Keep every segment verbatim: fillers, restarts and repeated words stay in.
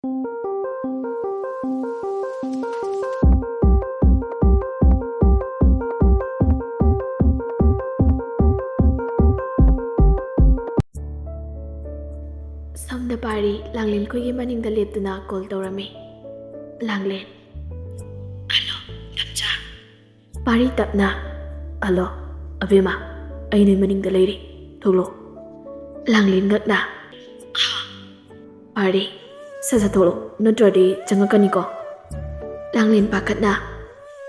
ꯁꯣꯝꯗ ꯄꯥꯔꯤ ꯂꯥꯡꯂꯦꯟ ꯈꯣꯏꯒꯤ ꯃꯅꯤꯡꯗ ꯂꯦꯞꯇꯨꯅ ꯀꯣꯜ ꯇꯧꯔꯝꯃꯤ꯫ ꯂꯥꯡꯂꯦꯟ꯫ ꯍꯜꯂꯣ, ꯗꯥꯝꯆꯥ꯫ ꯄꯥꯔꯤ ꯇꯞꯅ꯫ ꯍꯜꯂꯣ, ꯑꯕꯦꯝꯃ, ꯑꯩ ꯅꯣꯏ ꯃꯅꯤꯡꯗ ꯂꯩꯔꯤ, ꯊꯣꯛꯂꯛꯑꯣ꯫ ꯂꯥꯡꯂꯦꯟ ꯉꯛꯅ꯫ ꯍꯥ? ꯄꯥꯔꯤ, ꯁꯠ ꯁꯠ ꯊꯣꯛꯂꯛꯑꯣ, ꯅꯠꯇ꯭ꯔꯗꯤ ꯆꯪꯉꯛꯀꯅꯤꯀꯣ꯫ ꯂꯥꯡꯂꯦꯟ ꯄꯥꯈꯠꯅ꯫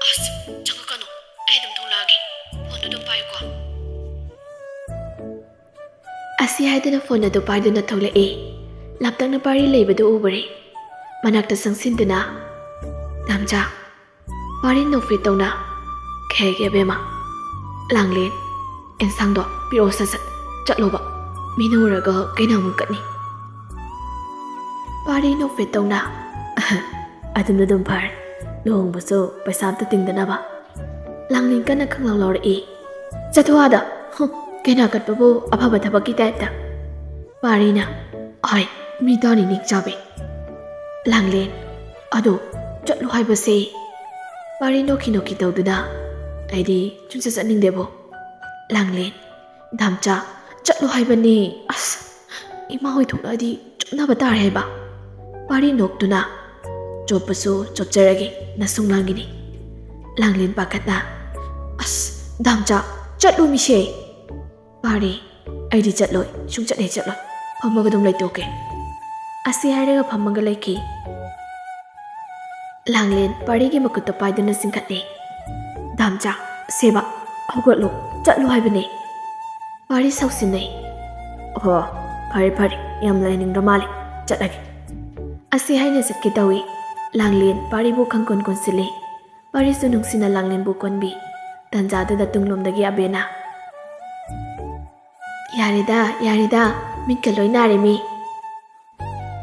ꯑꯁ, ꯆꯪꯉꯛꯀꯅꯨ, ꯑꯩ ꯑꯗꯨꯝ ꯊꯣꯛꯂꯛꯑꯒꯦ, ꯐꯣꯟꯗꯣ ꯑꯗꯨꯝ ꯄꯥꯏꯌꯨꯀꯣ꯫ ꯑꯁꯤ ꯍꯥꯏꯗꯨꯅ ꯐꯣꯟ ꯑꯗꯨ ꯄꯥꯏꯗꯨꯅ ꯊꯣꯛꯂꯛꯏ꯫ ꯂꯥꯞꯇꯛꯅ ꯄꯥꯔꯤ ꯂꯩꯕꯗꯨ ꯎꯕꯔꯦ꯫ ꯃꯅꯥꯛꯇ ꯆꯪꯁꯤꯟꯗꯨꯅ, "ꯗꯥꯝꯆꯥ, ꯄꯥꯔꯤ ꯅꯣꯛꯐꯦꯠ ꯇꯧꯅ, ꯈꯦꯒꯦ ꯑꯕꯦꯝꯃ꯫ ꯂꯥꯡꯂꯦꯟ, ꯑꯦꯟꯁꯥꯡꯗꯣ ꯄꯤꯔꯛꯑꯣ ꯁꯠ ꯁꯠ, ꯆꯠꯂꯣꯕ꯫ ꯃꯤꯅ ꯎꯔꯒ ꯀꯩꯅꯥ ꯃꯨꯟꯀꯠꯅꯤ꯫" ꯄꯥꯔꯤ ꯅꯣꯛꯐꯦꯠ ꯇꯧꯅ, "ꯑꯗꯨꯅ ꯑꯗꯨꯝ ꯐꯔꯦ, ꯂꯨꯍꯣꯡꯕꯁꯨ ꯄꯩꯁꯥ ꯑꯝꯇ ꯇꯤꯡꯗꯅꯕ꯫" ꯂꯥꯡꯂꯦꯟ ꯀꯟꯅ ꯈꯪꯂꯥꯎ ꯂꯥꯎꯔꯛꯏ꯫ "ꯆꯠꯊꯣꯛ ꯑꯥꯗ! ꯍꯨꯝ, ꯀꯩꯅꯥ ꯀꯠꯄꯕꯨ ꯑꯐꯕ ꯊꯕꯛꯀꯤ ꯇꯥꯏꯞꯇ꯫" ꯄꯥꯔꯤꯅ, "ꯑꯥꯏ, ꯃꯤ ꯇꯥꯅꯤ ꯅꯤꯛ ꯆꯥꯕꯤ꯫" ꯂꯥꯡꯂꯦꯟ, "ꯑꯗꯣ ꯆꯠꯂꯨ ꯍꯥꯏꯕꯁꯦ?" ꯄꯥꯔꯤ ꯅꯣꯛꯈꯤ ꯅꯣꯛꯈꯤ ꯇꯧꯗꯨꯅ, "ꯑꯩꯗꯤ ꯁꯨꯡꯆꯠ ꯆꯠꯅꯤꯡꯗꯦꯕꯣ꯫" ꯂꯥꯡꯂꯦꯟ, "ꯗꯥꯝꯆꯥ, ꯆꯠꯂꯣ ꯍꯥꯏꯕꯅꯦ꯫ ꯑꯁ, ꯏꯃꯥ ꯍꯣꯏ ꯊꯣꯛꯂꯛꯑꯗꯤ ꯆꯨꯞꯅꯕ ꯇꯥꯔꯦ ꯍꯥꯏꯕ꯫" ꯄꯥꯔꯤ ꯅꯣꯛꯇꯨꯅ, "ꯆꯣꯞꯄꯁꯨ ꯆꯣꯞꯆꯔꯒꯦ, ꯅꯁꯨꯡ ꯂꯥꯡꯒꯤꯅꯤ꯫" ꯂꯥꯡꯂꯦꯟ ꯄꯥꯈꯠꯅ, "ꯑꯁ, ꯗꯥꯝꯆꯥ, ꯆꯠꯂꯨ ꯃꯤꯁꯦ꯫" ꯄꯥꯔꯤ, "ꯑꯩꯗꯤ ꯆꯠꯂꯣꯏ, ꯁꯨꯡꯆꯠ ꯍꯦꯛ ꯆꯠꯂꯣꯏ꯫ ꯐꯝꯃꯒ ꯑꯗꯨꯝ ꯂꯩꯊꯣꯛꯀꯦ꯫" ꯑꯁꯤ ꯍꯥꯏꯔꯒ ꯐꯝꯃꯒ ꯂꯩꯈꯤ꯫ ꯂꯥꯡꯂꯦꯟ ꯄꯥꯔꯤꯒꯤ ꯃꯈꯨꯠꯇ ꯄꯥꯏꯗꯨꯅ ꯆꯤꯡꯈꯠꯂꯦ꯫ "ꯗꯥꯝꯆꯥ, ꯁꯦꯕ, ꯍꯧꯒꯠꯂꯣ, ꯆꯠꯂꯣ ꯍꯥꯏꯕꯅꯦ꯫" ꯄꯥꯔꯤ ꯁꯥꯎꯁꯤꯟꯅꯩ꯫ "ꯑꯣꯍꯣ, ꯐꯔꯦ ꯐꯔꯦ, ꯌꯥꯝ ꯂꯩꯅꯤꯡꯗ꯭ꯔ ꯃꯥꯜꯂꯦ, ꯆꯠꯂꯒꯦ꯫" ꯑꯁꯤ ꯍꯥꯏꯅ ꯆꯠꯀꯦ ꯇꯧꯏ꯫ ꯂꯥꯡꯂꯦꯟ ꯄꯥꯔꯤꯕꯨ ꯈꯪꯀꯣꯟ ꯀꯣꯟꯁꯤꯜꯂꯦ꯫ ꯄꯥꯔꯤꯁꯨ ꯅꯨꯡꯁꯤꯅ ꯂꯥꯡꯂꯦꯟꯕꯨ ꯀꯣꯟꯕꯤ꯫ ꯇꯟꯖꯥꯗꯨꯗ ꯇꯨꯡꯂꯣꯝꯗꯒꯤ ꯑꯕꯦꯅ, "ꯌꯥꯔꯦꯗ, ꯌꯥꯔꯦꯗ, ꯃꯤꯠꯀ ꯂꯣꯏ ꯅꯥꯔꯦ ꯃꯤ꯫"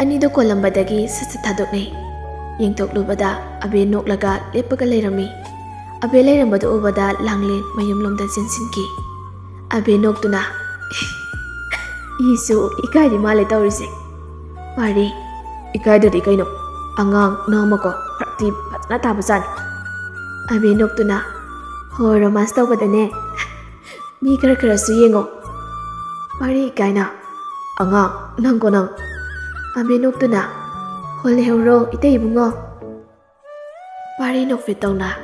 ꯑꯅꯤꯗꯣ ꯀꯣꯜꯂꯝꯕꯗꯒꯤ ꯁꯠ ꯁꯠ ꯊꯥꯗꯣꯛꯅꯩ꯫ ꯌꯦꯡꯊꯣꯛꯂꯨꯕꯗ ꯑꯕꯦ ꯅꯣꯛꯂꯒ ꯂꯦꯞꯄꯒ ꯂꯩꯔꯝꯃꯤ꯫ ꯑꯕꯦ ꯂꯩꯔꯝꯕꯗꯨ ꯎꯕꯗ ꯂꯥꯡꯂꯦꯟ ꯃꯌꯨꯝꯂꯣꯝꯗ ꯆꯦꯟꯁꯤꯟꯈꯤ꯫ ꯑꯕꯦ ꯅꯣꯛꯇꯨꯅ, "ꯏꯁꯨ ꯏꯀꯥꯏꯗꯤ ꯃꯥꯜꯂꯦ ꯇꯧꯔꯤꯁꯦ꯫" ꯄꯥꯔꯤ, ꯏꯀꯥꯏꯗꯗꯤ ꯀꯩꯅꯣ? ꯑꯉꯥꯡ ꯅꯪ ꯑꯃꯀꯣ ꯐꯔꯛꯇꯤ ꯐꯖꯅ ꯇꯥꯕꯖꯥꯠꯅꯤ꯫ ꯑꯕꯦ ꯅꯣꯛꯇꯨꯅ, "ꯍꯣꯏ, ꯔꯣꯃꯥꯟꯁ ꯇꯧꯕꯗꯅꯦ ꯃꯤ ꯈꯔ ꯈꯔꯁꯨ ꯌꯦꯡꯉꯣ꯫ ꯄꯥꯔꯤ ꯀꯥꯏꯅ꯫ ꯑꯉꯥꯡ ꯅꯪꯀꯣ ꯅꯪ꯫" ꯑꯕꯦ ꯅꯣꯛꯇꯨꯅ, "ꯍꯣ, ꯂꯩꯍꯧꯔꯣ ꯏꯇꯩ ꯏꯕꯨꯡꯉꯣ꯫" ꯄꯥꯔꯤ ꯅꯣꯛꯐꯦꯠ ꯇꯧꯅ,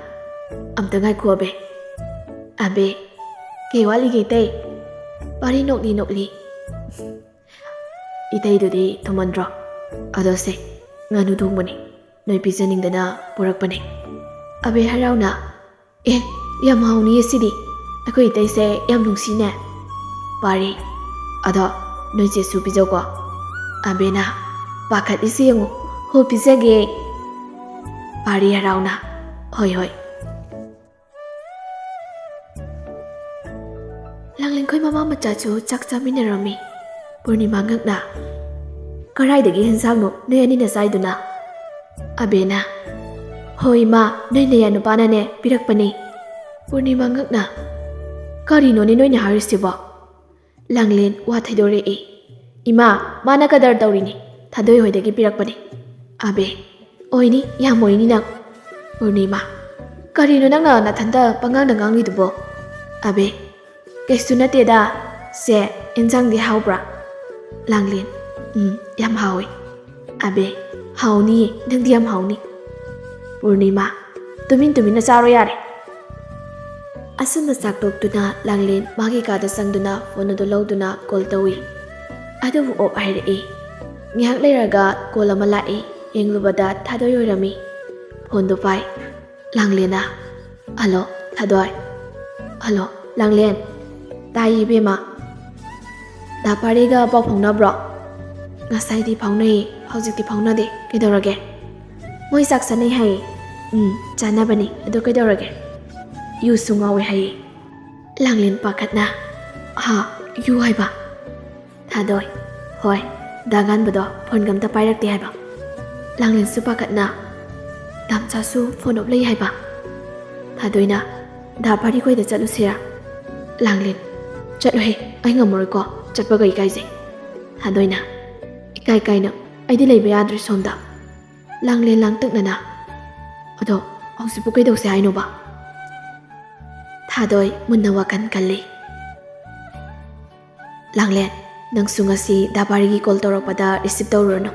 "ꯑꯝꯇ ꯉꯥꯏꯈꯣ ꯑꯕꯦ꯫" "ꯑꯕꯦ, ꯀꯩ ꯋꯥꯠꯂꯤꯒꯦ ꯏꯇꯩ?" ꯄꯥꯔꯤ ꯅꯣꯛꯂꯤ ꯅꯣꯛꯂꯤ, "ꯏꯇꯩꯗꯨꯗꯤ ꯊꯨꯝꯃꯟꯗ꯭ꯔꯣ? ꯑꯗꯣ ꯁꯦ, ꯉꯥꯅꯨ ꯊꯣꯡꯕꯅꯤ, ꯅꯣꯏ ꯄꯤꯖꯅꯤꯡꯗꯅ ꯄꯨꯔꯛꯄꯅꯤ꯫" ꯑꯕꯦ ꯍꯔꯥꯎꯅ, "ꯑꯦ, ꯌꯥꯝ ꯍꯥꯎꯅꯤꯌꯦ ꯁꯤꯗꯤ, ꯑꯩꯈꯣꯏ ꯏꯇꯩꯁꯦ ꯌꯥꯝ ꯅꯨꯡꯁꯤꯅꯦ꯫" ꯄꯥꯔꯤ, "ꯑꯗꯣ ꯅꯣꯏ ꯆꯦꯁꯨ ꯄꯤꯖꯧꯀꯣ꯫" ꯑꯕꯦꯅ, "ꯄꯥꯈꯠꯂꯤꯁꯦ ꯌꯦꯡꯉꯨ, ꯍꯣ ꯄꯤꯖꯒꯦ꯫" ꯄꯥꯔꯤ ꯍꯔꯥꯎꯅ, "ꯍꯣꯏ ꯍꯣꯏ꯫" ꯂꯥꯡꯂꯦꯟꯈꯣꯏ ꯃꯃꯥ ꯃꯆꯥꯁꯨ ꯆꯥꯛ ꯆꯥꯃꯤꯟꯅꯔꯝꯃꯤ꯫ ꯄꯨꯔꯅꯤꯃꯥ ꯉꯛꯅ, "ꯀꯔꯥꯏꯗꯒꯤ ꯍꯦꯟꯁꯥꯡꯅꯣ ꯅꯣꯏ ꯑꯅꯤꯅ ꯆꯥꯏꯗꯨꯅ?" ꯑꯕꯦꯅ, "ꯍꯣꯏ ꯏꯃꯥ, ꯅꯣꯏ ꯅꯌꯥ ꯅꯨꯄꯥꯅꯅꯦ ꯄꯤꯔꯛꯄꯅꯤ꯫" ꯄꯨꯔꯅꯤꯃꯥ ꯉꯛꯅ, "ꯀꯔꯤꯅꯣꯅꯦ ꯅꯣꯏꯅ ꯍꯥꯏꯔꯤꯁꯤꯕꯣ?" ꯂꯥꯡꯂꯦꯟ ꯋꯥ ꯊꯩꯗꯣꯔꯛꯏ꯫ "ꯏꯃꯥ, ꯃꯥꯅ ꯀꯗꯔ ꯇꯧꯔꯤꯅꯤ, ꯊꯥꯗꯣꯏ ꯍꯣꯏꯗꯒꯤ ꯄꯤꯔꯛꯄꯅꯤ꯫" ꯑꯕꯦ, "ꯑꯣꯏꯅꯤ, ꯌꯥꯝ ꯑꯣꯏꯅꯤ ꯅꯪ꯫" ꯄꯨꯔꯅꯤꯃꯥ, "ꯀꯔꯤꯅꯣ ꯅꯪꯅ ꯅꯊꯟꯇ ꯄꯉꯥꯡꯗ ꯉꯥꯡꯂꯤꯗꯨꯕꯣ?" ꯑꯕꯦ, "ꯀꯩꯁꯨ ꯅꯠꯇꯦꯗ꯫ ꯁꯦ, ꯏꯟꯖꯥꯡꯗꯤ ꯍꯥꯎꯕ꯭ꯔꯥ?" ꯂꯥꯡꯂꯦꯟ, "ꯎꯝ, ꯌꯥꯝ ꯍꯥꯎꯋꯤ꯫" ꯑꯕꯦ, "ꯍꯥꯎꯅꯤꯌꯦ, ꯅꯪꯗꯤ ꯌꯥꯝ ꯍꯥꯎꯅꯤ꯫" ꯄꯨꯔꯅꯤꯃꯥ, "ꯇꯨꯃꯤꯟ ꯇꯨꯃꯤꯟꯅ ꯆꯥꯔꯣ ꯌꯥꯔꯦ꯫" ꯑꯁꯨꯝꯅ ꯆꯥꯛ ꯇꯣꯛꯇꯨꯅ ꯂꯥꯡꯂꯦꯟ ꯃꯥꯒꯤ ꯀꯥꯗ ꯆꯪꯗꯨꯅ ꯐꯣꯟ ꯑꯗꯨ ꯂꯧꯗꯨꯅ ꯀꯣꯜ ꯇꯧꯏ꯫ ꯑꯗꯨꯕꯨ ꯑꯣꯞ ꯍꯥꯏꯔꯛꯏ꯫ ꯉꯥꯏꯍꯥꯛ ꯂꯩꯔꯒ ꯀꯣꯜ ꯑꯃ ꯂꯥꯛꯏ꯫ ꯌꯦꯡꯂꯨꯕꯗ ꯊꯥꯗꯣꯏ ꯑꯣꯏꯔꯝꯃꯤ꯫ ꯐꯣꯟꯗꯨ ꯄꯥꯏ꯫ ꯂꯥꯡꯂꯦꯟꯅ, "ꯍꯜꯂꯣ, ꯊꯥꯗꯣꯏ꯫" "ꯍꯜꯂꯣ, ꯂꯥꯡꯂꯦꯟ꯫" "ꯇꯥꯏ ꯏꯕꯦꯝꯃ꯫" "ꯗꯥ ꯄꯥꯔꯤꯒ ꯄꯥꯎ ꯐꯥꯎꯅꯕ꯭ꯔꯣ?" "ꯉꯁꯥꯏꯗꯤ ꯐꯥꯎꯅꯩ, ꯍꯧꯖꯤꯛꯇꯤ ꯐꯥꯎꯅꯗꯦ꯫ ꯀꯩꯗꯧꯔꯒꯦ?" "ꯃꯣꯏ ꯆꯥꯛ ꯆꯥꯅꯩ ꯍꯥꯏꯌꯦ꯫" "ꯎꯝ, ꯆꯥꯅꯕꯅꯤ꯫ ꯑꯗꯣ ꯀꯩꯗꯧꯔꯒꯦ?" "ꯌꯨꯁꯨ ꯉꯥꯎꯋꯦ ꯍꯥꯏꯌꯦ꯫" ꯂꯥꯡꯂꯦꯟ ꯄꯥꯈꯠꯅ, "ꯍꯥ? ꯌꯨ ꯍꯥꯏꯕ?" ꯊꯥꯗꯣꯏ, "ꯍꯣꯏ, ꯗꯥ ꯉꯥꯟꯕꯗꯣ ꯐꯣꯟꯒ ꯑꯝꯇ ꯄꯥꯏꯔꯛꯇꯦ ꯍꯥꯏꯕ꯫" ꯂꯥꯡꯂꯦꯟꯁꯨ ꯄꯥꯈꯠꯅ, "ꯇꯥꯝꯆꯥꯁꯨ ꯐꯣꯟ ꯑꯣꯞ ꯂꯩ ꯍꯥꯏꯕ?" ꯊꯥꯗꯣꯏꯅ, "ꯗꯥ ꯄꯥꯔꯤ ꯈꯣꯏꯗ ꯆꯠꯂꯨꯁꯤꯔꯥ?" ꯂꯥꯡꯂꯦꯟ, "ꯆꯠꯂꯨꯍꯦ, ꯑꯩ ꯉꯝꯃꯔꯣꯏꯀꯣ, ꯆꯠꯄꯒ ꯏꯀꯥꯏꯖꯩ꯫" ꯊꯥꯗꯣꯏꯅ, "ꯏꯀꯥꯏ ꯀꯥꯏꯅ, ꯑꯩꯗꯤ ꯂꯩꯕ ꯌꯥꯗ꯭ꯔꯦ ꯁꯣꯝꯗ꯫ ꯂꯥꯡꯂꯦꯟ ꯂꯥꯡꯇꯛꯅꯅ, "ꯑꯗꯣ ꯍꯧꯖꯤꯛꯄꯨ ꯀꯩꯗꯧꯁꯦ ꯍꯥꯏꯅꯣꯕ?" ꯊꯥꯗꯣꯏ ꯃꯨꯟꯅ ꯋꯥꯈꯜ ꯈꯜꯂꯤ꯫ "ꯂꯥꯡꯂꯦꯟ, ꯅꯪꯁꯨ ꯉꯁꯤ ꯗꯥ ꯄꯥꯔꯤꯒꯤ ꯀꯣꯜ ꯇꯧꯔꯛꯄꯗ ꯔꯤꯁꯤꯞ ꯇꯧꯔꯨꯔꯅꯨ꯫"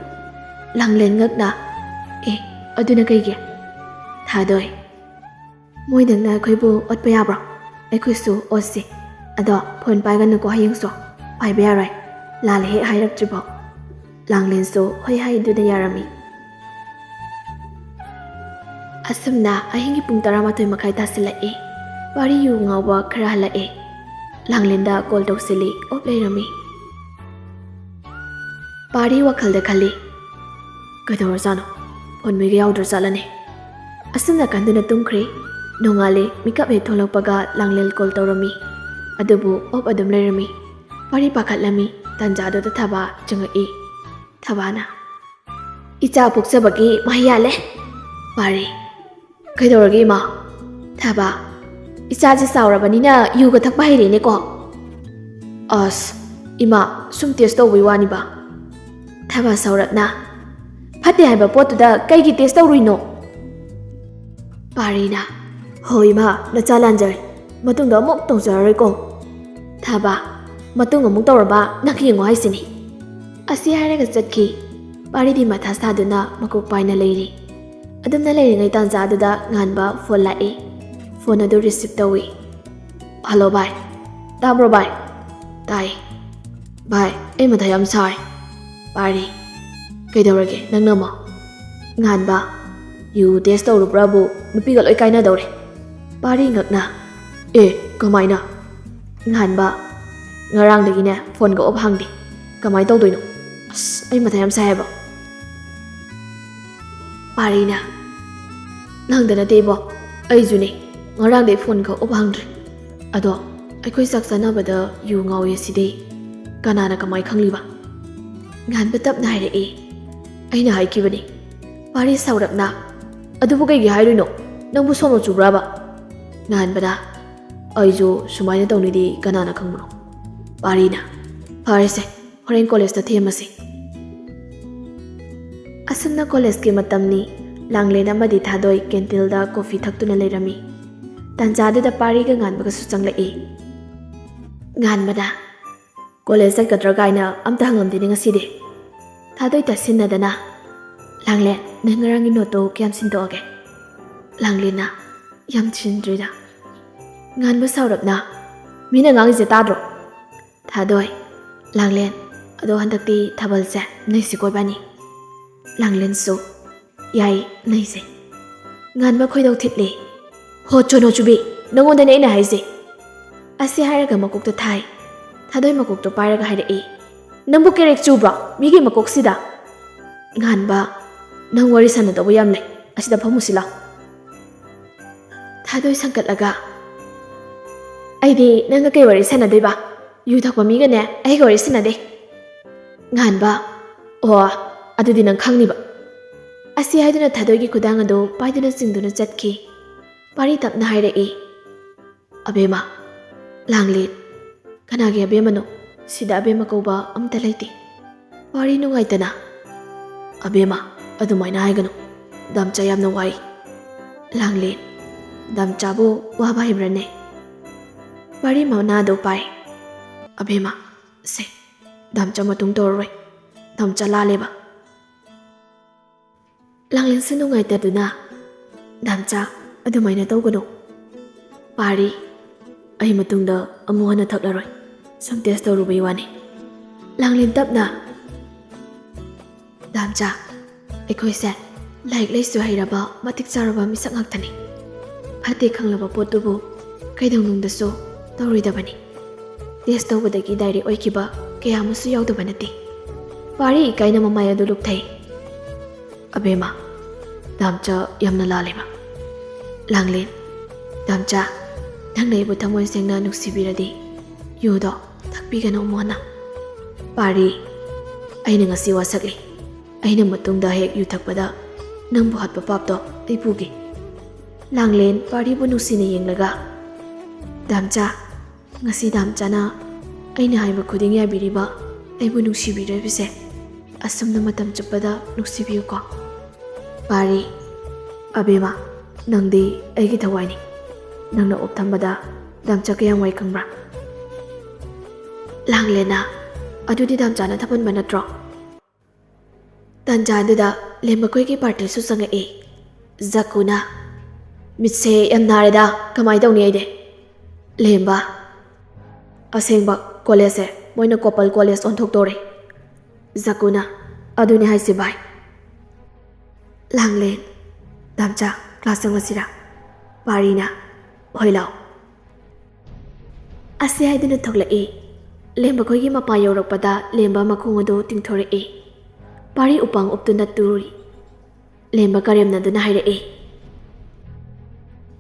ꯂꯥꯡꯂꯦꯟ ꯉꯛꯅ, "ꯑꯦ, ꯑꯗꯨꯅ ꯀꯩꯒꯤ?" ꯊꯥꯗꯣꯏ, "ꯃꯣꯏꯗꯪꯅ ꯑꯩꯈꯣꯏꯕꯨ ꯑꯣꯠꯄ ꯌꯥꯕ꯭ꯔꯣ? ꯑꯩꯈꯣꯏꯁꯨ ꯑꯣꯠꯁꯤ꯫ ꯑꯗꯣ ꯐꯣꯟ ꯄꯥꯏꯒꯅꯨꯀꯣ ꯍꯌꯦꯡꯁꯨ꯫ ꯄꯥꯏꯕ ꯌꯥꯔꯣꯏ꯫ ꯂꯥꯜꯂꯦ ꯍꯦꯛ ꯍꯥꯏꯔꯛꯇ꯭ꯔꯤꯐꯥꯎ꯫" ꯂꯥꯡꯂꯦꯟꯁꯨ ꯍꯣꯏ ꯍꯥꯏꯗꯨꯅ ꯌꯥꯔꯝꯃꯤ꯫ ꯑꯁꯨꯝꯅ ꯑꯍꯤꯡꯒꯤ ꯄꯨꯡ ꯇꯔꯥꯃꯥꯊꯣꯏ ꯃꯈꯥꯏ ꯇꯥꯁꯤꯜꯂꯛꯏ꯫ ꯄꯥꯔꯤ ꯌꯨ ꯉꯥꯎꯕ ꯈꯔ ꯍꯜꯂꯛꯏ꯫ ꯂꯥꯡꯂꯦꯟꯗ ꯀꯣꯜ ꯇꯧꯁꯤꯜꯂꯤ, ꯑꯣꯞ ꯂꯩꯔꯝꯃꯤ꯫ ꯄꯥꯔꯤ ꯋꯥꯈꯜꯗ ꯈꯜꯂꯤ, "ꯀꯩꯗꯧꯔꯖꯥꯠꯅꯣ? ꯐꯣꯟ ꯃꯩꯒ ꯌꯥꯎꯗ꯭ꯔꯖꯥꯠꯂꯅꯦ?" ꯑꯁꯨꯝꯅ ꯈꯟꯗꯨꯅ ꯇꯨꯝꯈ꯭ꯔꯦ꯫ ꯅꯣꯡꯉꯥꯜꯂꯦ, ꯃꯤꯀꯞ ꯍꯦꯛ ꯊꯣꯛꯂꯛꯄꯒ ꯂꯥꯡꯂꯦꯟ ꯀꯣꯜ ꯇꯧꯔꯝꯃꯤ꯫ ꯑꯗꯨꯕꯨ ꯑꯣꯞ ꯑꯗꯨꯝ ꯂꯩꯔꯝꯃꯤ꯫ ꯄꯥꯔꯤ ꯄꯥꯈꯠꯂꯝꯃꯤ꯫ ꯇꯟꯖꯥꯗꯨꯗ ꯊꯥꯕ ꯆꯪꯉꯛꯏ꯫ ꯊꯥꯕꯅ, "ꯏꯆꯥ ꯄꯣꯛꯆꯕꯒꯤ ꯃꯍꯩ ꯌꯥꯜꯂꯦ꯫" ꯄꯥꯔꯤ, "ꯀꯩꯗꯧꯔꯒꯦ ꯏꯃꯥ?" ꯊꯥꯕ, "ꯏꯆꯥꯁꯦ ꯆꯥꯎꯔꯕꯅꯤꯅ ꯌꯨꯒ ꯊꯛꯄ ꯍꯩꯔꯦꯅꯦꯀꯣ꯫" "ꯑꯁ, ꯏꯃꯥ, ꯁꯨꯝ ꯇꯦꯁ ꯇꯧꯕꯩ ꯋꯥꯅꯤꯕ꯫" ꯊꯥꯕ ꯁꯥꯎꯔꯞꯅ, "ꯐꯠꯇꯦ ꯍꯥꯏꯕ ꯄꯣꯠꯇꯨꯗ ꯀꯩꯒꯤ ꯇꯦꯁ ꯇꯧꯔꯨꯏꯅꯣ?" ꯄꯥꯔꯤꯅ, "ꯍꯣ ꯏꯃꯥ, ꯅꯆꯥ ꯂꯥꯟꯖꯔꯦ꯫ ꯃꯇꯨꯡꯗ ꯑꯃꯨꯛ ꯇꯧꯖꯔꯔꯣꯏꯀꯣ꯫" ꯊꯥꯕ, "ꯃꯇꯨꯡ ꯑꯃꯨꯛ ꯇꯧꯔꯕ ꯅꯪ ꯌꯦꯡꯉꯣ ꯍꯥꯏꯁꯤꯅꯤ꯫" ꯑꯁꯤ ꯍꯥꯏꯔꯒ ꯆꯠꯈꯤ꯫ ꯄꯥꯔꯤꯗꯤ ꯃꯊꯥ ꯁꯥꯗꯨꯅ ꯃꯀꯣꯛ ꯄꯥꯏꯅ ꯂꯩꯔꯤ꯫ ꯑꯗꯨꯝꯅ ꯂꯩꯔꯤꯉꯩ ꯇꯥꯟꯖꯥꯗꯨꯗ ꯉꯥꯟꯕ ꯐꯣꯟ ꯂꯥꯛꯏ꯫ ꯐꯣꯟ ꯑꯗꯨ ꯔꯤꯁꯤꯞ ꯇꯧꯏ꯫ "ꯍꯜꯂꯣ ꯚꯥꯏ꯫ ꯇꯥꯕ꯭ꯔꯣ ꯚꯥꯏ?" "ꯇꯥꯏ꯫" "ꯚꯥꯏ, ꯑꯩ ꯃꯊꯥ ꯌꯥꯝ ꯁꯥꯔꯦ꯫" ꯄꯥꯔꯤ, "ꯀꯩꯗꯧꯔꯒꯦ ꯅꯪꯅ ꯑꯃꯨꯛ?" ꯉꯥꯟꯕ, "ꯌꯨ ꯇꯦꯁ ꯇꯧꯔꯨꯕ꯭ꯔꯥꯕꯨ ꯅꯨꯄꯤꯒ ꯂꯣꯏ ꯀꯥꯏꯅꯗꯧꯔꯦ꯫" ꯄꯥꯔꯤ ꯉꯛꯅ, "ꯑꯦ, ꯀꯃꯥꯏꯅ?" ꯉꯥꯟꯕ, "ꯉꯔꯥꯡꯗꯒꯤꯅꯦ ꯐꯣꯟꯒ ꯑꯣꯞ ꯍꯥꯡꯗꯦ꯫ ꯀꯃꯥꯏꯅ ꯇꯧꯗꯣꯏꯅꯣ? ꯑꯁ, ꯑꯩ ꯃꯊꯥ ꯌꯥꯝ ꯁꯥꯏ ꯍꯥꯏꯕ꯫" ꯄꯥꯔꯤꯅ, "ꯅꯪꯗ ꯅꯠꯇꯦ ꯏꯕꯣ, ꯑꯩꯁꯨꯅꯦ꯫ ꯉꯔꯥꯡꯗꯩ ꯐꯣꯟꯒ ꯑꯣꯞ ꯍꯥꯡꯗ꯭ꯔꯦ꯫ ꯑꯗꯣ ꯑꯩꯈꯣꯏ ꯆꯥꯛ ꯆꯥꯅꯕꯗ ꯌꯨ ꯉꯥꯎꯋꯦ ꯁꯤꯗꯤ ꯀꯅꯥꯅ ꯀꯃꯥꯏ ꯈꯪꯂꯤꯕ?" ꯉꯥꯟꯕ ꯇꯞꯅ ꯍꯥꯏꯔꯛꯏ꯫ "ꯑꯩꯅ ꯍꯥꯏꯈꯤꯕꯅꯤ꯫" ꯄꯥꯔꯤ ꯁꯥꯎꯔꯞꯅ, "ꯑꯗꯨꯕꯨ ꯀꯩꯒꯤ ꯍꯥꯏꯔꯨꯏꯅꯣ? ꯅꯪꯕꯨ ꯁꯣꯅꯣ ꯆꯨꯕ꯭ꯔꯕ?" ꯉꯥꯟꯕꯅ, "ꯑꯩꯁꯨ ꯁꯨꯃꯥꯏꯅ ꯇꯧꯅꯤꯗꯤ ꯀꯅꯥꯅ ꯈꯪꯕꯅꯣ?" ꯄꯥꯔꯤꯅ, "ꯐꯔꯦꯁꯦ, ꯍꯣꯔꯦꯟ ꯀꯣꯂꯦꯖꯇ ꯊꯦꯝꯃꯁꯤ꯫" ꯑꯁꯨꯝꯅ ꯀꯣꯂꯦꯖꯀꯤ ꯃꯇꯝꯅꯤ꯫ ꯂꯥꯡꯂꯦꯟ ꯑꯃꯗꯤ ꯊꯥꯗꯣꯏ ꯀꯦꯟꯇꯤꯜꯗ ꯀꯣꯐꯤ ꯊꯛꯇꯨꯅ ꯂꯩꯔꯝꯃꯤ꯫ ꯇꯥꯟꯖꯥꯗꯨꯗ ꯄꯥꯔꯤꯒ ꯉꯥꯟꯕꯒꯁꯨ ꯆꯪꯂꯛꯏ꯫ ꯉꯥꯟꯕꯅ, "ꯀꯣꯂꯦꯖ ꯆꯠꯀꯗ꯭ꯔꯥ ꯀꯥꯏꯅ ꯑꯝꯇ ꯍꯪꯂꯝꯗꯦꯅꯦ ꯉꯁꯤꯗꯤ?" ꯊꯥꯗꯣꯏ ꯇꯥꯁꯤꯟꯅꯗꯅ, "ꯂꯥꯡꯂꯦꯟ, ꯅꯪ ꯉꯔꯥꯡꯒꯤ ꯅꯣꯠꯇꯣ ꯀꯌꯥꯝ ꯁꯤꯟꯗꯣꯛꯑꯒꯦ?" ꯂꯥꯡꯂꯦꯟꯅ, "ꯌꯥꯝ ꯁꯤꯟꯗ꯭ꯔꯤꯗ꯫" ꯉꯥꯟꯕ ꯁꯥꯎꯔꯞꯅ, "ꯃꯤꯅ ꯉꯥꯡꯉꯤꯁꯦ ꯇꯥꯗ꯭ꯔꯣ?" ꯊꯥꯗꯣꯏ, "ꯂꯥꯡꯂꯦꯟ, ꯑꯗꯣ ꯍꯟꯗꯛꯇꯤ ꯊꯥꯕꯜꯁꯦ ꯅꯩꯁꯤꯀꯣ ꯏꯕꯥꯅꯤ꯫" ꯂꯥꯡꯂꯦꯟꯁꯨ, "ꯌꯥꯏ, ꯅꯩꯁꯦ꯫" ꯉꯥꯟꯕ ꯈꯣꯏꯗꯧ ꯊꯤꯠꯂꯦ꯫ "ꯍꯣ ꯆꯣꯅꯣ ꯆꯨꯕꯤ, ꯅꯪꯉꯣꯟꯗꯅꯦ ꯑꯩꯅ ꯍꯥꯏꯁꯦ꯫" ꯑꯁꯤ ꯍꯥꯏꯔꯒ ꯃꯀꯣꯛꯇ ꯊꯥꯏ꯫ ꯊꯥꯗꯣꯏ ꯃꯀꯣꯛꯇꯣ ꯄꯥꯏꯔꯒ ꯍꯥꯏꯔꯛꯏ, "ꯅꯪꯕꯨ ꯀꯦꯔꯦꯛ ꯆꯨꯕ꯭ꯔꯣ ꯃꯤꯒꯤ ꯃꯀꯣꯛꯁꯤꯗ?" ꯉꯥꯟꯕ, "ꯅꯪ ꯋꯥꯔꯤ ꯁꯥꯟꯅꯗꯧꯕ ꯌꯥꯝ ꯂꯩ, ꯑꯁꯤꯗ ꯐꯝꯃꯨꯁꯤ ꯂꯥꯎ꯫" ꯊꯥꯗꯣꯏ ꯁꯪꯀꯠꯂꯒ, "ꯑꯩꯗꯤ ꯅꯪꯒ ꯀꯩ ꯋꯥꯔꯤ ꯁꯥꯟꯅꯗꯣꯏꯕ? ꯌꯨ ꯊꯛꯄ ꯃꯤꯒꯅꯦ ꯑꯩꯒ ꯋꯥꯔꯤ ꯁꯥꯟꯅꯗꯦ꯫" ꯉꯥꯟꯕ, "ꯑꯣ, ꯑꯗꯨꯗꯤ ꯅꯪ ꯈꯪꯅꯤꯕ꯫" ꯑꯁꯤ ꯍꯥꯏꯗꯨꯅ ꯊꯥꯗꯣꯏꯒꯤ ꯈꯨꯗꯥꯡ ꯑꯗꯨ ꯄꯥꯏꯗꯨꯅ ꯆꯤꯡꯗꯨꯅ ꯆꯠꯈꯤ꯫ ꯄꯥꯔꯤ ꯇꯞꯅ ꯍꯥꯏꯔꯛꯏ, "ꯑꯕꯦꯝꯃ, ꯂꯥꯡꯂꯦꯟ, ꯀꯅꯥꯒꯤ ꯑꯕꯦꯝꯃꯅꯣ? ꯁꯤꯗ ꯑꯕꯦꯝꯃ ꯀꯧꯕ ꯑꯝꯇ ꯂꯩꯇꯦ꯫" ꯄꯥꯔꯤ ꯅꯨꯡꯉꯥꯏꯇꯅ, "ꯑꯕꯦꯝꯃ, ꯑꯗꯨꯃꯥꯏꯅ ꯍꯥꯏꯒꯅꯨ꯫ ꯗꯥꯝꯆꯥ ꯌꯥꯝꯅ ꯋꯥꯏ꯫" ꯂꯥꯡꯂꯦꯟ, "ꯗꯥꯝꯆꯥꯕꯨ ꯋꯥꯕ ꯍꯩꯕ꯭ꯔꯅꯦ?" ꯄꯥꯔꯤ ꯃꯅꯥꯗꯣ ꯄꯥꯏ꯫ "ꯑꯕꯦꯝꯃ, ꯁꯦ, ꯗꯥꯝꯆꯥ ꯃꯇꯨꯡ ꯇꯧꯔꯔꯣꯏ꯫ ꯗꯥꯝꯆꯥ ꯂꯥꯜꯂꯦꯕ꯫" ꯂꯥꯡꯂꯦꯟꯁꯨ ꯅꯨꯡꯉꯥꯏꯇꯗꯨꯅ, "ꯗꯥꯝꯆꯥ, ꯑꯗꯨꯃꯥꯏꯅ ꯇꯧꯒꯅꯨ꯫" ꯄꯥꯔꯤ, "ꯑꯩ ꯃꯇꯨꯡꯗ ꯑꯃꯨꯛ ꯍꯟꯅ ꯊꯛꯂꯔꯣꯏ꯫ ꯁꯨꯝ ꯇꯦꯁ ꯇꯧꯔꯨꯕꯩ ꯋꯥꯅꯤ꯫" ꯂꯥꯡꯂꯦꯟ ꯇꯞꯅ, "ꯗꯥꯝꯆꯥ, ꯑꯩꯈꯣꯏꯁꯦ ꯂꯥꯏꯔꯤꯛ ꯂꯥꯏꯁꯨ ꯍꯩꯔꯕ ꯃꯇꯤꯛ ꯆꯥꯔꯕ ꯃꯤꯁꯛ ꯉꯥꯛꯇꯅꯤ꯫ ꯐꯠꯇꯦ ꯈꯪꯂꯕ ꯄꯣꯠꯇꯨꯕꯨ ꯀꯩꯗꯧꯅꯨꯡꯗꯁꯨ ꯇꯧꯔꯣꯏꯗꯕꯅꯤ꯫ ꯇꯦꯁ ꯇꯧꯕꯗꯒꯤ ꯗꯥꯏꯔꯦꯛ ꯑꯣꯏꯈꯤꯕ ꯀꯌꯥ ꯑꯃꯁꯨ ꯌꯥꯎꯗꯕ ꯅꯠꯇꯦ꯫" ꯄꯥꯔꯤ ꯏꯀꯥꯏꯅ ꯃꯃꯥꯏ ꯑꯗꯨ ꯂꯨꯞꯊꯩ꯫ "ꯑꯕꯦꯝꯃ, ꯗꯥꯝꯆꯥ ꯌꯥꯝꯅ ꯂꯥꯜꯂꯦꯕ꯫" ꯂꯥꯡꯂꯦꯟ, "ꯗꯥꯝꯆꯥ, ꯅꯪꯅ ꯑꯩꯕꯨ ꯊꯃꯣꯏ ꯁꯦꯡꯅ ꯅꯨꯡꯁꯤꯕꯤꯔꯗꯤ ꯌꯨꯗꯣ ꯊꯛꯄꯤꯒꯅꯨ ꯑꯃꯨꯛ ꯍꯟꯅ꯫" ꯄꯥꯔꯤ, "ꯑꯩꯅ ꯉꯁꯤ ꯋꯥꯁꯛꯂꯤ꯫ ꯑꯩꯅ ꯃꯇꯨꯡꯗ ꯍꯦꯛ ꯌꯨ ꯊꯛꯄꯗ ꯅꯪꯕꯨ ꯍꯥꯠꯄ ꯄꯥꯞꯇꯣ ꯑꯩ ꯄꯨꯒꯦ꯫" ꯂꯥꯡꯂꯦꯟ ꯄꯥꯔꯤꯕꯨ ꯅꯨꯡꯁꯤꯅ ꯌꯦꯡꯂꯒ, "ꯗꯥꯝꯆꯥ, ꯉꯁꯤ ꯗꯥꯝꯆꯥꯅ ꯑꯩꯅ ꯍꯥꯏꯕ ꯈꯨꯗꯤꯡ ꯌꯥꯕꯤꯔꯤꯕ, ꯑꯩꯕꯨ ꯅꯨꯡꯁꯤꯕꯤꯔꯤꯕꯁꯦ ꯑꯁꯨꯝꯅ ꯃꯇꯝ ꯆꯨꯞꯄꯗ ꯅꯨꯡꯁꯤꯕꯤꯌꯨꯀꯣ꯫ ꯄꯥꯔꯤ, ꯑꯕꯦꯝꯃ, ꯅꯪꯗꯤ ꯑꯩꯒꯤ ꯊꯋꯥꯏꯅꯤ꯫ ꯅꯪꯅ ꯑꯣꯛ ꯊꯝꯕꯗ ꯗꯥꯝꯆꯥ ꯀꯌꯥꯝ ꯋꯥꯏ ꯈꯪꯕ꯭ꯔꯥ? ꯂꯥꯡꯂꯦꯟꯅ, ꯑꯗꯨꯗꯤ ꯗꯥꯝꯆꯥꯅ ꯊꯝꯍꯟꯕ ꯅꯠꯇ꯭ꯔꯣ? ꯇꯥꯟꯖꯥꯗꯨꯗ ꯂꯦꯝꯕꯈꯣꯏꯒꯤ ꯄꯥꯔꯇꯤꯁꯨ ꯆꯪꯉꯛꯏ꯫ ꯖꯀꯨꯅ, "ꯃꯤꯠꯁꯦ ꯌꯥꯝ ꯅꯥꯔꯦꯗ, ꯀꯃꯥꯏ ꯇꯧꯅꯤ ꯑꯩꯗꯤ?" ꯂꯦꯝꯕ, "ꯑꯁꯦꯡꯕ ꯀꯣꯂꯦꯖꯁꯦ ꯃꯣꯏꯅ ꯀꯣꯄꯜ ꯀꯣꯂꯦꯖ ꯑꯣꯟꯊꯣꯛꯇꯧꯔꯦ꯫" ꯖꯀꯨꯅ, "ꯑꯗꯨꯅꯦ ꯍꯥꯏꯁꯦ ꯚꯥꯏ꯫" ꯂꯥꯡꯂꯦꯟ, "ꯗꯥꯝꯆꯥ, ꯀ꯭ꯂꯥꯁ ꯆꯪꯉꯁꯤꯔꯥ?" ꯄꯥꯔꯤꯅ, "ꯍꯣꯏ ꯂꯥꯎ꯫" ꯑꯁꯤ ꯍꯥꯏꯗꯨꯅ ꯊꯣꯛꯂꯛꯏ꯫ ꯂꯦꯝꯕꯈꯣꯏꯒꯤ ꯃꯄꯥ ꯌꯧꯔꯛꯄꯗ ꯂꯦꯝꯕ ꯃꯈꯣꯡ ꯑꯗꯨ ꯇꯤꯡꯊꯣꯔꯛꯏ꯫ ꯄꯥꯔꯤ ꯎꯄꯥꯡ ꯎꯞꯇꯨꯅ ꯇꯨꯔꯤ꯫ ꯂꯦꯝꯕ ꯀꯔꯦꯝꯅꯗꯨꯅ ꯍꯥꯏꯔꯛꯏ,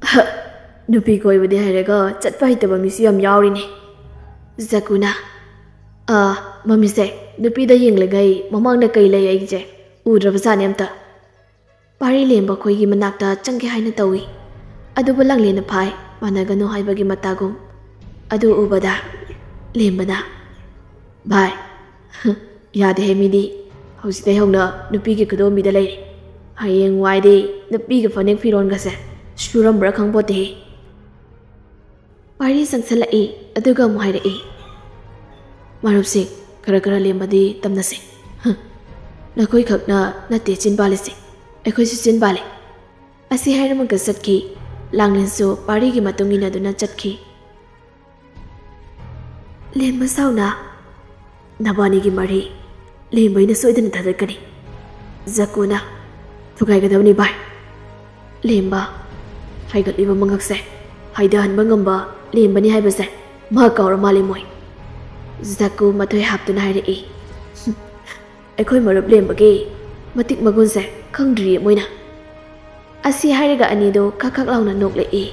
"ꯍ, ꯅꯨꯄꯤ ꯀꯣꯏꯕꯗꯤ ꯍꯩꯔꯒ ꯆꯠꯄ ꯍꯩꯇꯕ ꯃꯤꯁꯨ ꯌꯥꯝ ꯌꯥꯎꯔꯤꯅꯦ꯫" ꯖꯀꯨꯅ, "ꯑꯥ, ꯃꯃꯤꯁꯦ, ꯅꯨꯄꯤꯗ ꯌꯦꯡꯂꯤꯉꯩ ꯃꯃꯥꯡꯗ ꯀꯩ ꯂꯩ ꯑꯩꯁꯦ ꯎꯗ꯭ꯔꯕꯖꯥꯠꯅꯦ ꯑꯝꯇ꯫" ꯄꯥꯔꯤ ꯂꯦꯝꯕ ꯈꯣꯏꯒꯤ ꯃꯅꯥꯛꯇ ꯆꯪꯒꯦ ꯍꯥꯏꯅ ꯇꯧꯏ, ꯑꯗꯨꯕꯨ ꯂꯥꯡꯂꯦꯟꯅ ꯐꯥꯏ, ꯃꯥꯟꯅꯒꯅꯨ ꯍꯥꯏꯕꯒꯤ ꯃꯇꯥꯒꯨꯝ꯫ ꯑꯗꯨ ꯎꯕꯗ ꯂꯦꯝꯕꯅ, "ꯚꯥꯏ, ꯌꯥꯗꯦꯍꯦ ꯃꯤꯗꯤ꯫ ꯍꯧꯖꯤꯛꯇꯩ ꯍꯧꯅ ꯅꯨꯄꯤꯒꯤ ꯈꯨꯗꯣꯝꯕꯤꯗ ꯂꯩꯔꯦ꯫ ꯍꯌꯦꯡꯋꯥꯏꯗꯤ ꯅꯨꯄꯤꯒꯤ ꯐꯅꯦꯛ ꯐꯤꯔꯣꯟꯒꯁꯦ ꯁꯨꯔꯝꯕ꯭ꯔꯥ ꯈꯪꯄꯣꯠꯇꯦꯍꯦ꯫" ꯄꯥꯔꯤ ꯆꯪꯁꯜꯂꯛꯏ, ꯑꯗꯨꯒ ꯑꯃꯨꯛ ꯍꯥꯏꯔꯛꯏ, "ꯃꯔꯨꯞꯁꯤꯡ, ꯈꯔ ꯈꯔ ꯂꯦꯝꯕꯗꯤ ꯇꯝꯅꯁꯦ꯫ ꯍ, ꯅꯈꯣꯏꯈꯛꯅ ꯅꯠꯇꯦ ꯆꯤꯟ ꯄꯥꯜꯂꯤꯁꯦ, ꯑꯩꯈꯣꯏꯁꯨ ꯆꯤꯟ ꯄꯥꯜꯂꯤ꯫" ꯑꯁꯤ ꯍꯥꯏꯔꯝꯃꯒ ꯆꯠꯈꯤ꯫ ꯂꯥꯡꯂꯦꯟꯁꯨ ꯄꯥꯔꯤꯒꯤ ꯃꯇꯨꯡ ꯏꯟꯅꯗꯨꯅ ꯆꯠꯈꯤ꯫ ꯂꯦꯝꯕ ꯁꯥꯎꯅ, "ꯅꯕꯥꯅꯤꯒꯤ ꯃꯔꯤ ꯂꯦꯝꯕꯩꯅ ꯁꯣꯏꯗꯅ ꯊꯥꯗꯠꯀꯅꯤ꯫" ꯖꯀꯨꯅ, "ꯊꯨꯒꯥꯏꯒꯗꯕꯅꯤ ꯚꯥꯏ꯫ ꯂꯦꯝꯕ, ꯍꯥꯏꯒꯠꯂꯤꯕ ꯃꯉꯛꯁꯦ ꯍꯥꯏꯗꯍꯟꯕ ꯉꯝꯕ ꯂꯦꯝꯕꯅꯤ ꯍꯥꯏꯕꯁꯦ ꯃꯥ ꯀꯥꯎꯔ ꯃꯥꯜꯂꯦ ꯃꯣꯏ꯫" ꯖꯀꯨ ꯃꯊꯣꯏ ꯍꯥꯞꯇꯨꯅ ꯍꯥꯏꯔꯛꯏ, "ꯑꯩꯈꯣꯏ ꯃꯔꯨꯞ ꯂꯦꯝꯕꯒꯤ ꯃꯇꯤꯛ ꯃꯒꯨꯟꯁꯦ ꯈꯪꯗ꯭ꯔꯤꯌꯦ ꯃꯣꯏꯅ꯫" ꯑꯁꯤ ꯍꯥꯏꯔꯒ ꯑꯅꯤꯗꯣ ꯈꯛ ꯈꯛ ꯂꯥꯎꯅ ꯅꯣꯛꯂꯛꯏ꯫